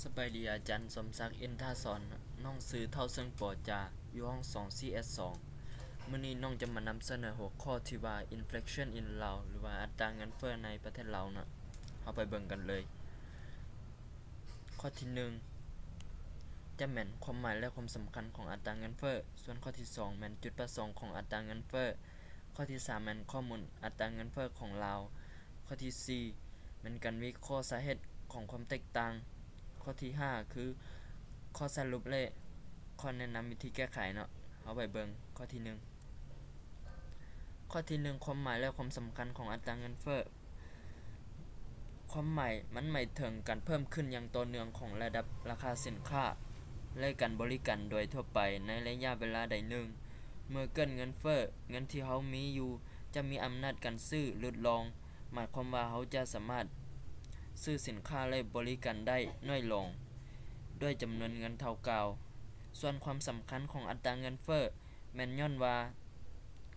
ສະບາຍດີ ອາຈານສົມສັກ ອິນທາສອນ, ນ້ອງຊື່ທ້າວເຊິ່ງ ປໍຈາ ຢູ່ຫ້ອງສອງ ຊີເອັສສອງ. ມື້ນີ້ນ້ອງຈະມານຳສະເໜີຫົວຂໍ້ທີ່ວ່າ Inflation in Laos ຫຼືວ່າອັດຕາເງິນເຟີ້ໃນປະເທດລາວເນາະ. ເຮົາໄປເບິ່ງກັນເລີຍ. ຂໍ້ທີໜຶ່ງ ຈະແມ່ນຄວາມໝາຍ ແລະ ຄວາມສຳຄັນຂອງອັດຕາເງິນເຟີ້, ສ່ວນຂໍ້ທີສອງ ແມ່ນຈຸດປະສົງຂອງອັດຕາເງິນເຟີ້, ຂໍ້ທີສາມ ແມ່ນຂໍ້ມູນອັດຕາເງິນເຟີ້ຂອງລາວ, ຂໍ້ທີສີ່ ແມ່ນການວິເຄາະສາເຫດຂອງຄວາມແຕກຕ່າງ, ຂໍ້ທີຫ້າ ຄືຂໍ້ສະຫຼຸບ ແລະ ຂໍ້ແນະນຳວິທີແກ້ໄຂເນາະ. ເຮົາໄປເບິ່ງຂໍ້ທີໜຶ່ງ. ຂໍ້ທີໜຶ່ງ ຄວາມໝາຍ ແລະ ຄວາມສຳຄັນຂອງອັດຕາເງິນເຟີ້. ຄວາມໝາຍ ມັນໝາຍເຖິງການເພີ່ມຂຶ້ນຢ່າງຕໍ່ເນື່ອງຂອງລະດັບລາຄາສິນຄ້າ ແລະ ການບໍລິການໂດຍທົ່ວໄປໃນໄລຍະເວລາໃດໜຶ່ງ. ເມື່ອເກີດເງິນເຟີ້, ເງິນທີ່ເຮົາມີຢູ່ຈະມີອຳນາດການຊື້ຫຼຸດລົງ, ໝາຍຄວາມວ່າເຮົາຈະສາມາດຊື້ສິນຄ້າ ແລະ ບໍລິການໄດ້ໜ້ອຍລົງ ດ້ວຍຈຳນວນເງິນເທົ່າເກົ່າ. ສ່ວນຄວາມສຳຄັນຂອງອັດຕາເງິນເຟີ້ ແມ່ນຍ້ອນວ່າ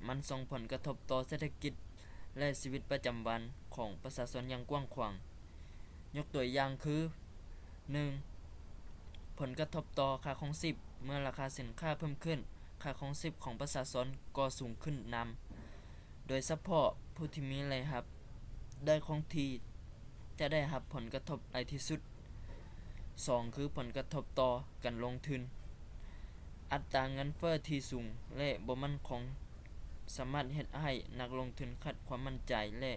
ມັນສົ່ງຜົນກະທົບຕໍ່ເສດຖະກິດ ແລະ ຊີວິດປະຈຳວັນຂອງປະຊາຊົນຢ່າງກວ້າງຂວາງ. ຍົກຕົວຢ່າງຄື ໜຶ່ງ ຜົນກະທົບຕໍ່ຄ່າຄອງຊີບ. ເມື່ອລາຄາສິນຄ້າເພີ່ມຂຶ້ນ, ຄ່າຄອງຊີບຂອງປະຊາຊົນກໍສູງຂຶ້ນນຳ, ໂດຍສະເພາະຜູ້ທີ່ມີລາຍຮັບໄດ້ຄົງທີ່ຈະໄດ້ຮັບຜົນກະທົບຫຼາຍທີ່ສຸດ. ສອງ ຄືຜົນກະທົບຕໍ່ການລົງທຶນ. ອັດຕາເງິນເຟີ້ທີ່ສູງ ແລະ ບໍ່ໝັ້ນຄົງ ສາມາດເຮັດໃຫ້ນັກລົງທຶນຂາດຄວາມໝັ້ນໃຈ ແລະ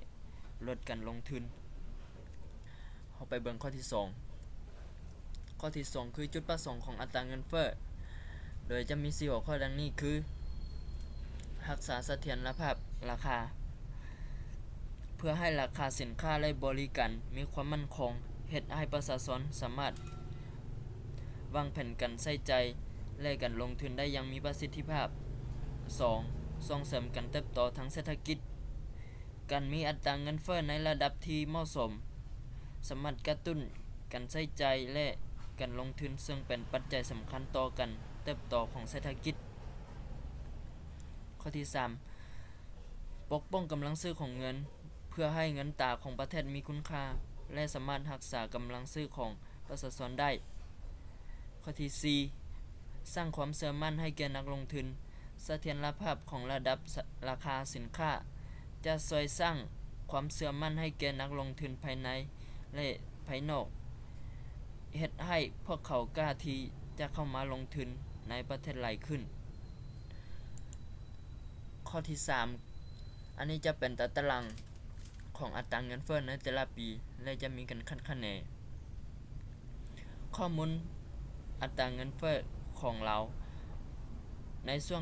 ຫຼຸດການລົງທຶນ. ເຮົາໄປເບິ່ງຂໍ້ທີສອງ. ຂໍ້ທີສອງ ຄືຈຸດປະສົງຂອງອັດຕາເງິນເຟີ້, ໂດຍຈະມີສີ່ຫົວຂໍ້ດັ່ງນີ້ຄື ຮັກສາສະຖຽນລະພາບລາຄາ ເພື່ອໃຫ້ລາຄາສິນຄ້າ ແລະ ບໍລິການມີຄວາມໝັ້ນຄົງ, ເຮັດໃຫ້ປະຊາຊົນສາມາດວາງແຜນການໃຊ້ຈ່າຍ ແລະ ການລົງທຶນໄດ້ຢ່າງມີປະສິດທິພາບ. ສອງ ສົ່ງເສີມການເຕີບໂຕທາງເສດຖະກິດ. ການມີອັດຕາເງິນເຟີ້ໃນລະດັບທີ່ເໝາະສົມ ສາມາດກະຕຸ້ນການໃຊ້ຈ່າຍ ແລະ ການລົງທຶນ, ເຊິ່ງເປັນປັດໄຈສຳຄັນຕໍ່ການເຕີບໂຕຂອງເສດຖະກິດ. ຂໍ້ທີສາມ ປົກປ້ອງກຳລັງຊື້ຂອງເງິນ ເພື່ອໃຫ້ເງິນຕາຂອງປະເທດມີຄຸນຄ່າ ແລະ ສາມາດຮັກສາກຳລັງຊື້ຂອງປະຊາຊົນໄດ້. ຂໍ້ທີສີ່ ສ້າງຄວາມເຊື່ອໝັ້ນໃຫ້ແກ່ນັກລົງທຶນ. ສະຖຽນລະພາບຂອງລະດັບ ສ- ລາຄາສິນຄ້າ ຈະຊ່ວຍສ້າງຄວາມເຊື່ອໝັ້ນໃຫ້ແກ່ນັກລົງທຶນພາຍໃນ ແລະ ພາຍນອກ, ເຮັດໃຫ້ພວກເຂົາກ້າທີ່ຈະເຂົ້າມາລົງທຶນໃນປະເທດຫຼາຍຂຶ້ນ. ຂໍ້ທີສາມ ອັນນີ້ຈະເປັນຕາຕະລາງຂອງອັດຕາເງິນເຟີ້ໃນແຕ່ລະປີ ແລະ ຈະມີການຄາດຄະເນຂໍ້ມູນອັດຕາເງິນເຟີ້ຂອງລາວ. ໃນຊ່ວງ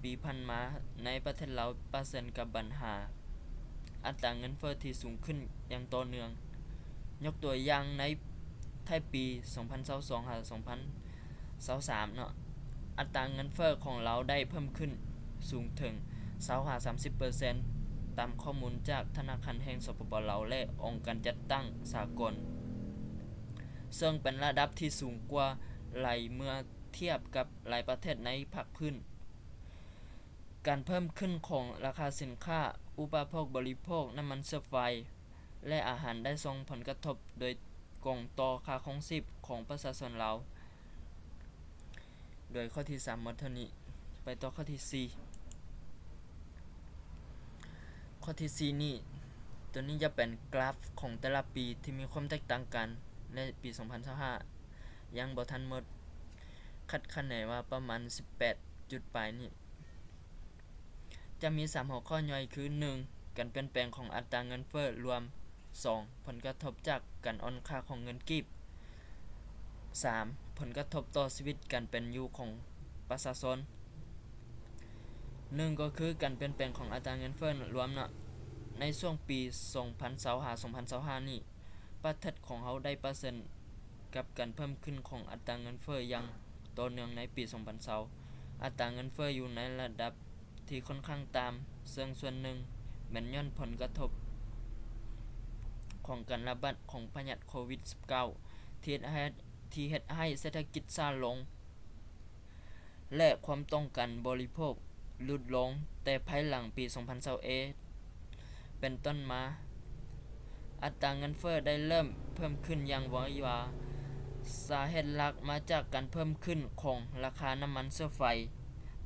ປີຜ່ານມາ, ໃນປະເທດລາວປະເຊີນກັບບັນຫາອັດຕາເງິນເຟີ້ທີ່ສູງຂຶ້ນຢ່າງຕໍ່ເນື່ອງ. ຍົກຕົວຢ່າງໃນທ້າຍປີສອງພັນຊາວສອງຫາສອງພັນຊາວສາມເນາະ, ອັດຕາເງິນເຟີ້ຂອງລາວໄດ້ເພີ່ມຂຶ້ນສູງເຖິງຊາວຫາສາມສິບເປີເຊັນ ຕາມຂໍ້ມູນຈາກທະນາຄານແຫ່ງ ສປປ ລາວ ແລະ ອົງການຈັດຕັ້ງສາກົນ, ເຊິ່ງເປັນລະດັບທີ່ສູງກວ່າຫຼາຍເມື່ອທຽບກັບຫຼາຍປະເທດໃນພາກພື້ນ. ການເພີ່ມຂຶ້ນຂອງລາຄາສິນຄ້າອຸປະໂພກບໍລິໂພກ, ນ້ຳມັນເຊື້ອໄຟ ແລະ ອາຫານ ໄດ້ສົ່ງຜົນກະທົບໂດຍກົງຕໍ່ຄ່າຄອງຊີບຂອງປະຊາຊົນລາວ. ໂດຍຂໍ້ທີສາມໝົດເທົ່ານີ້. ໄປຕໍ່ຂໍ້ທີສີ່. ຂໍ້ທີສີ່ນີ້, ໂຕນີ້ຈະເປັນກຣາຟຂອງແຕ່ລະປີທີ່ມີຄວາມແຕກຕ່າງກັນ, ແລະ ປີສອງພັນຊາວຫ້າຍັງບໍ່ທັນໝົດ, ຄາດຄະເນວ່າປະມານສິບແປດຈຸດປາຍນີ້. ຈະມີສາມຫົວຂໍ້ຍ່ອຍຄື ໜຶ່ງ ການປ່ຽນແປງຂອງອັດຕາເງິນເຟີ້ລວມ, ສອງ ຜົນກະທົບຈາກການອ່ອນຄ່າຂອງເງິນກີບ, ສາມ ຜົນກະທົບຕໍ່ຊີວິດການເປັນຢູ່ຂອງປະຊາຊົນ. ໜຶ່ງ ກໍຄືການປ່ຽນແປງຂອງອັດຕາເງິນເຟີ້ລວມເນາະ, ໃນຊ່ວງປີສອງພັນຊາວຫ້າ ສອງພັນຊາວຫ້ານີ້, ປະເທດຂອງເຮົາໄດ້ປະເຊີນກັບການເພີ່ມຂຶ້ນຂອງອັດຕາເງິນເຟີ້ຢ່າງຕໍ່ເນື່ອງໃນປີສອງພັນຊາວ. ອັດຕາເງິນເຟີ້ຢູ່ໃນລະດັບທີ່ຂ້ອນຂ້າງຕ່ຳ, ເຊິ່ງສ່ວນໜຶ່ງແມ່ນຍ້ອນຜົນກະທົບຂອງການລະບາດຂອງພະຍາດໂຄວິດສິບເກົ້າ ທີ່ເຮັດໃຫ້ ທີ່ເຮັດໃຫ້ເສດຖະກິດຊ້າລົງ ແລະ ຄວາມຕ້ອງການບໍລິໂພກຫຼຸດລົງ, ແຕ່ພາຍຫຼັງປີສອງພັນຊາວເອັດເປັນຕົ້ນມາ, ອັດຕາເງິນເຟີ້ໄດ້ເລີ່ມເພີ່ມຂຶ້ນຢ່າງໄວວາ, ສາເຫດຫຼັກມາຈາກການເພີ່ມຂຶ້ນຂອງລາຄານ້ຳມັນເຊື້ອໄຟ,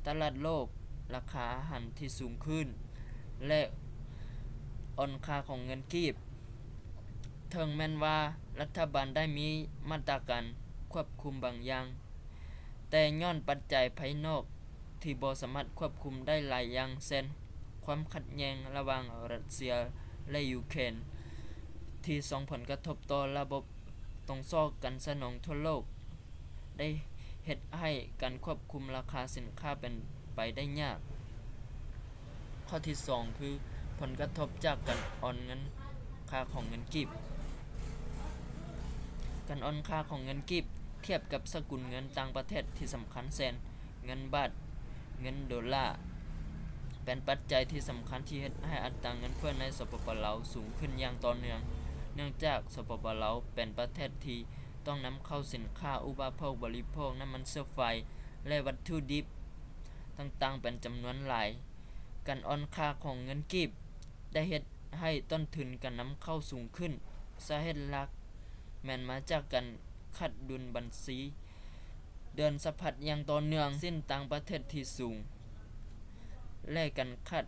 ຕະຫຼາດໂລກ, ລາຄາອາຫານທີ່ສູງຂຶ້ນ ແລະ ອ່ອນຄ່າຂອງເງິນກີບ. ເຖິງແມ່ນວ່າລັດຖະບານໄດ້ມີມາດຕະການຄວບຄຸມບາງຢ່າງ, ແຕ່ຍ້ອນປັດໄຈພາຍນອກທີ່ບໍ່ສາມາດຄວບຄຸມໄດ້ຫຼາຍຢ່າງ ເຊັ່ນ ຄວາມຂັດແຍ່ງລະຫວ່າງຣັດເຊຍ ແລະ ຢູເຄຣນ ທີ່ສົ່ງຜົນກະທົບຕໍ່ລະບົບຕົງສໍການສະໜອງທົ່ວໂລກ ໄດ້ເຮັດໃຫ້ການຄວບຄຸມລາຄາສິນຄ້າເປັນໄປໄດ້ຍາກ. ຂໍ້ທີສອງ ຄື ຜົນກະທົບຈາກການອ່ອນເງິນຄ່າຂອງເງິນກີບ. ການອ່ອນຄ່າຂອງເງິນກີບທຽບກັບສະກຸນເງິນຕ່າງປະເທດທີ່ສຳຄັນ ເຊັ່ນ ເງິນບາດ, ເງິນໂດລາ, ເປັນປັດໄຈທີ່ສຳຄັນທີ່ເຮັດໃຫ້ອັດຕາເງິນເຟີ້ໃນ ສປປ ລາວ ສູງຂຶ້ນຢ່າງຕໍ່ເນື່ອງ, ເນື່ອງຈາກ ສປປ ລາວ ເປັນປະເທດທີ່ ຕ້ອງນຳເຂົ້າສິນຄ້າອຸປະໂພກບໍລິໂພກ, ນ້ຳມັນເຊື້ອໄຟ ແລະ ວັດຖຸດິບຕ່າງໆເປັນຈຳນວນຫຼາຍ. ການອ່ອນຄ່າຂອງເງິນກີບໄດ້ເຮັດໃຫ້ຕົ້ນທຶນການນຳເຂົ້າສູງຂຶ້ນ. ສາເຫດຫຼັກແມ່ນມາຈາກການຂາດດຸນບັນຊີເດືອນສະພັດຢ່າງຕໍ່ເນື່ອງ, ໜີ້ສິນຕ່າງປະເທດທີ່ສູງ ແລະ ການຂາດ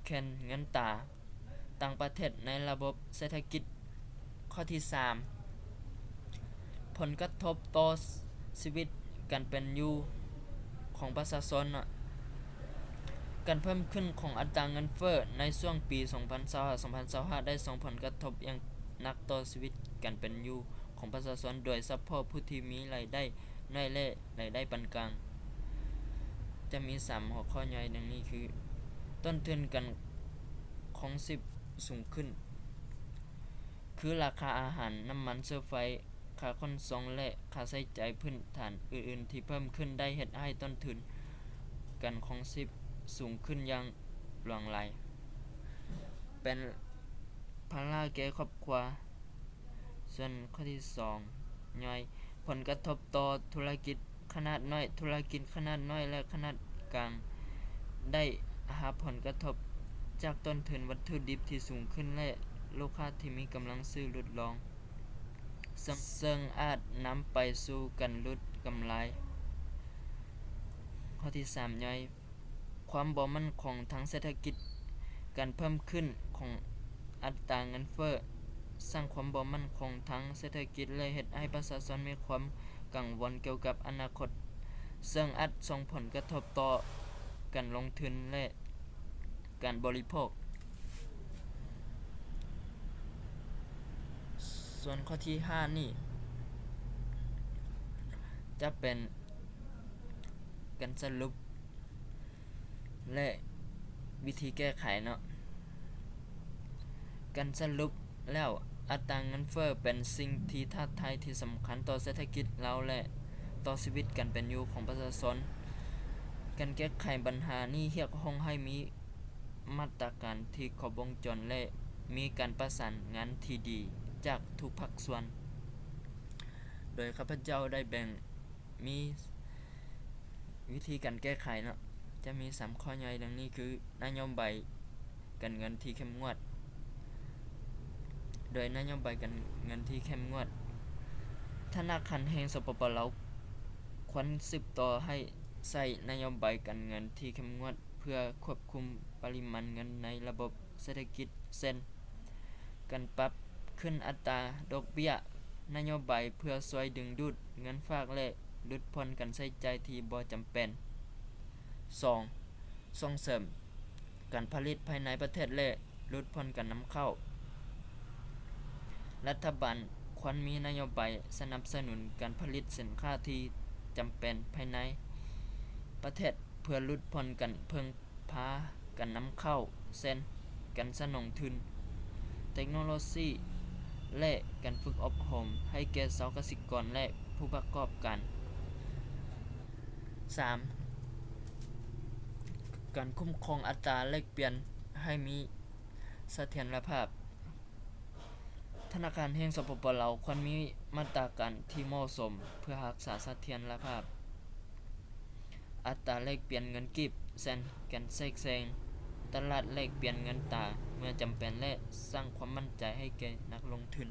ແຄນເງິນຕາ ຕ່າງປະເທດໃນລະບົບເສດຖະກິດ. ຂໍ້ທີສາມ ຜົນກະທົບຕໍ່ຊີວິດການເປັນຢູ່ຂອງປະຊາຊົນ. ການເພີ່ມຂຶ້ນຂອງອັດຕາເງິນເຟີ້ໃນຊ່ວງປີສອງພັນຊາວຫ້າ ສອງພັນຊາວຫ້າ ໄດ້ສົ່ງຜົນກະທົບຢ່າງໜັກຕໍ່ຊີວິດການເປັນຢູ່ຂອງປະຊາຊົນ, ໂດຍສະເພາະຜູ້ທີ່ມີລາຍໄດ້ ນ້ອຍ ແລະ ລາຍໄດ້ປານກາງ. ຈະມີສາມຫົວຂໍ້ຍ່ອຍດັ່ງນີ້ຄື ຕົ້ນທຶນການຄອງຊີບສູງຂຶ້ນ ຄືລາຄາອາຫານ, ນ້ຳມັນເຊື້ອໄຟ, ຄ່າຂົນສົ່ງ ແລະ ຄ່າໃຊ້ຈ່າຍພື້ນຖານອື່ນໆທີ່ເພີ່ມຂຶ້ນ ໄດ້ເຮັດໃຫ້ຕົ້ນທຶນການຄອງຊີບສູງຂຶ້ນຢ່າງຫຼວງຫຼາຍ, ເປັນພາລະແກ່ຄອບຄົວ. ສ່ວນຂໍ້ທີສອງຍ່ອຍ ຜົນກະທົບຕໍ່ທຸລະກິດຂະໜາດນ້ອຍ, ທຸລະກິດຂະໜາດນ້ອຍ ແລະ ຂະໜາດກາງ ໄດ້ຮັບຜົນກະທົບຈາກຕົ້ນທຶນວັດຖຸດິບທີ່ສູງຂຶ້ນ ແລະ ລູກຄ້າທີ່ມີກຳລັງຊື້ຫຼຸດລົງ, ເຊິ່ງ ເຊິ່ງອາດນຳໄປສູ່ການຫຼຸດກຳໄລ. ຂໍ້ທີສາມຍ່ອຍ ຄວາມບໍ່ໝັ້ນຄົງທາງເສດຖະກິດ, ການເພີ່ມຂຶ້ນຂອງອັດຕາເງິນເຟີ້ ສ້າງຄວາມບໍ່ໝັ້ນຄົງທາງເສດຖະກິດ ແລະ ເຮັດໃຫ້ປະຊາຊົນມີຄວາມກັງວົນກ່ຽວກັບອະນາຄົດ, ເຊິ່ງອາດສົ່ງຜົນກະທົບຕໍ່ການລົງທຶນ ແລະ ການບໍລິໂພກ. ສ່ວນຂໍ້ທີຫ້ານີ້ ຈະເປັນການສະຫຼຸບ ແລະ ວິທີແກ້ໄຂເນາະ. ການສະຫຼຸບແລ້ວ, ອັດຕາເງິນເຟີ້ເປັນສິ່ງທີ່ທ້າທາຍທີ່ສຳຄັນຕໍ່ເສດຖະກິດລາວ ແລະ ຕໍ່ຊີວິດການເປັນຢູ່ຂອງປະຊາຊົນ. ການແກ້ໄຂບັນຫານີ້ຮຽກຮ້ອງໃຫ້ມີມາດຕະການທີ່ຄົບວົງຈອນ ແລະ ມີການປະສານງານທີ່ດີຈາກທຸກພາກສ່ວນ. ໂດຍຂ້າພະເຈົ້າໄດ້ແບ່ງ ມີວິທີການແກ້ໄຂເນາະ, ຈະມີສາມຂໍ້ຍ່ອຍດັ່ງນີ້ຄື ນະໂຍບາຍການເງິນທີ່ເຂັ້ມງວດ, ໂດຍນະໂຍບາຍການເງິນທີ່ເຂັ້ມງວດ, ທະນາຄານແຫ່ງ ສປປ ລາວ ຄວນສືບຕໍ່ໃຫ້ໃຊ້ນະໂຍບາຍການເງິນທີ່ເຂັ້ມງວດ ເພື່ອຄວບຄຸມປະລິມານເງິນໃນລະບົບເສດຖະກິດ ເຊັ່ນ ການປັບຂຶ້ນອັດຕາດອກເບ້ຍ, ນະໂຍບາຍເພື່ອຊ່ວຍດຶງດູດເງິນຝາກ ແລະ ຫຼຸດຜ່ອນການໃຊ້ຈ່າຍທີ່ບໍ່ຈຳເປັນ. ສອງ, ສົ່ງເສີມການຜະລິດພາຍໃນປະເທດ ແລະ ຫຼຸດຜ່ອນການນຳເຂົ້າ. ລັດຖະບານຄວນມີນະໂຍບາຍສະໜັບສະໜູນການຜະລິດສິນຄ້າທີ່ຈຳເປັນພາຍໃນປະເທດ ເພື່ອຫຼຸດຜ່ອນການເພິ່ງ ພາການນຳເຂົ້າ ເຊັ່ນ ການສະໜອງທຶນ, ເຕັກໂນໂລຊີ ແລະ ການຝຶກອົບຮົມໃຫ້ແກ່ຊາວກະສິກອນ ແລະ ຜູ້ປະກອບການ. ສາມ, ການຄຸ້ມຄອງອັດຕາແລກປ່ຽນໃຫ້ມີສະຖຽນລະພາບ. ທະນາຄານແຫ່ງ ສປປ ລາວ ຄວນມີມາດຕະການທີ່ເໝາະສົມເພື່ອຮັກສາສະຖຽນລະພາບອັດຕາແລກປ່ຽນເງິນກີບ, ເຊັ່ນ ການແຊກແຊງຕະຫຼາດແລກປ່ຽນເງິນຕາເມື່ອຈຳເປັນ ແລະ ສ້າງຄວາມໝັ້ນໃຈໃຫ້ແກ່ນັກລົງທຶນ.